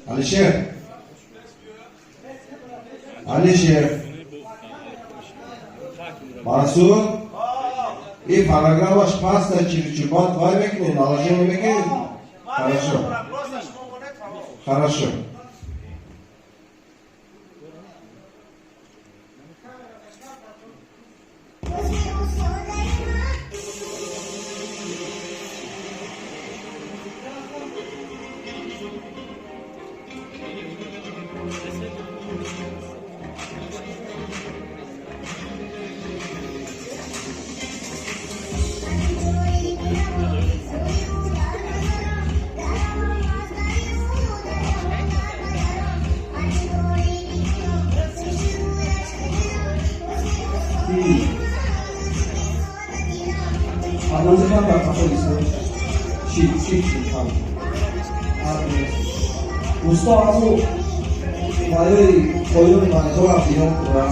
Алишер, Алишер, Мансур, и фонограммаш паста чирчу, баъд вай мекунед, наложение мекунед. Хорошо, хорошо. Абдурозиқ дар қафо истод. Чӣ чӣ чӣ усто ҳаму барои поёни мониторам биён кунам.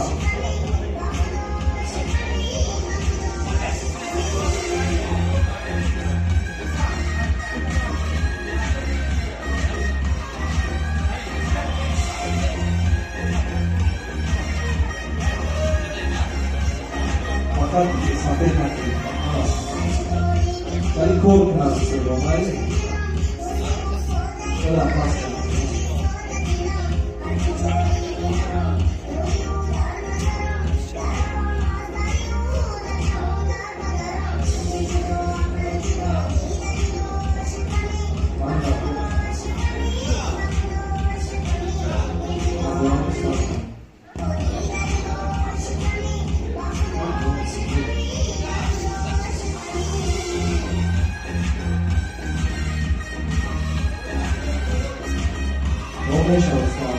Фақат сафед накунед, вале кор кунад садо майли шояд паст кунад. Ман дар устод. Мешавад, устод.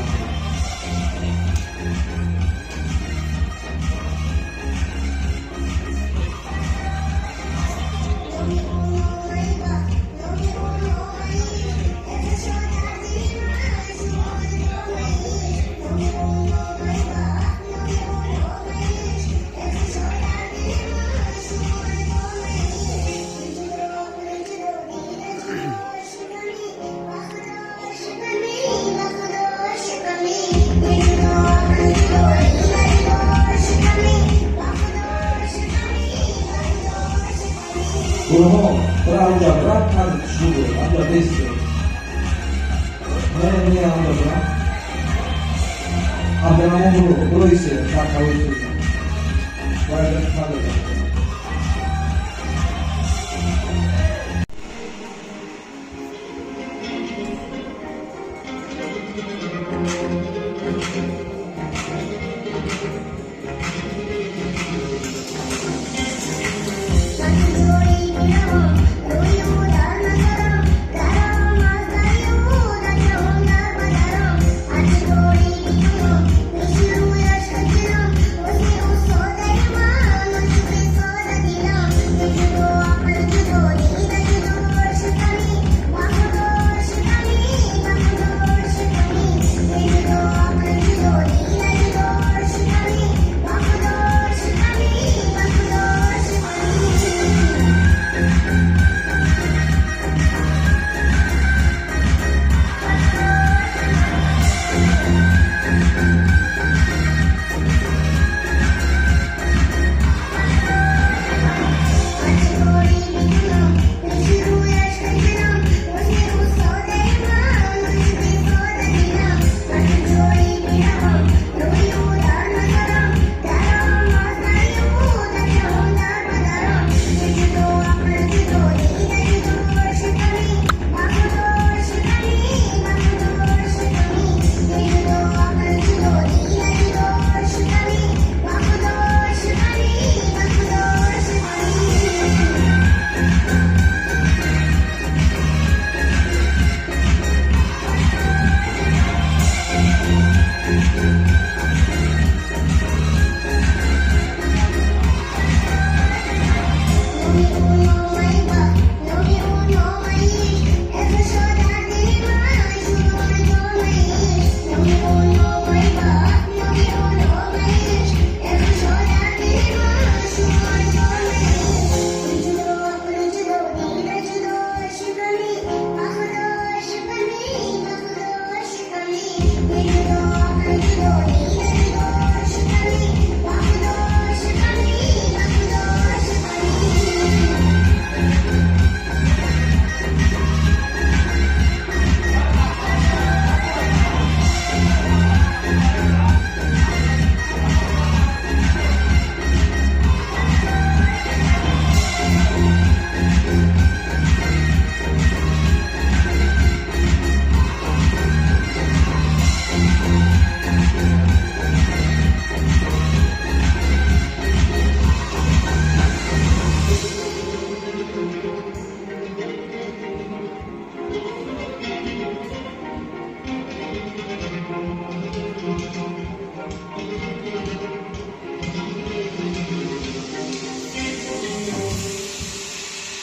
Гурӯҳо, бира анҷа, бира, кадр шуду анҷа бесто. Не, не, анҷа бира. Абдураҳмон, буро, буро, исе дар ҳавои сӯза. Бояд кадр. Миллионы.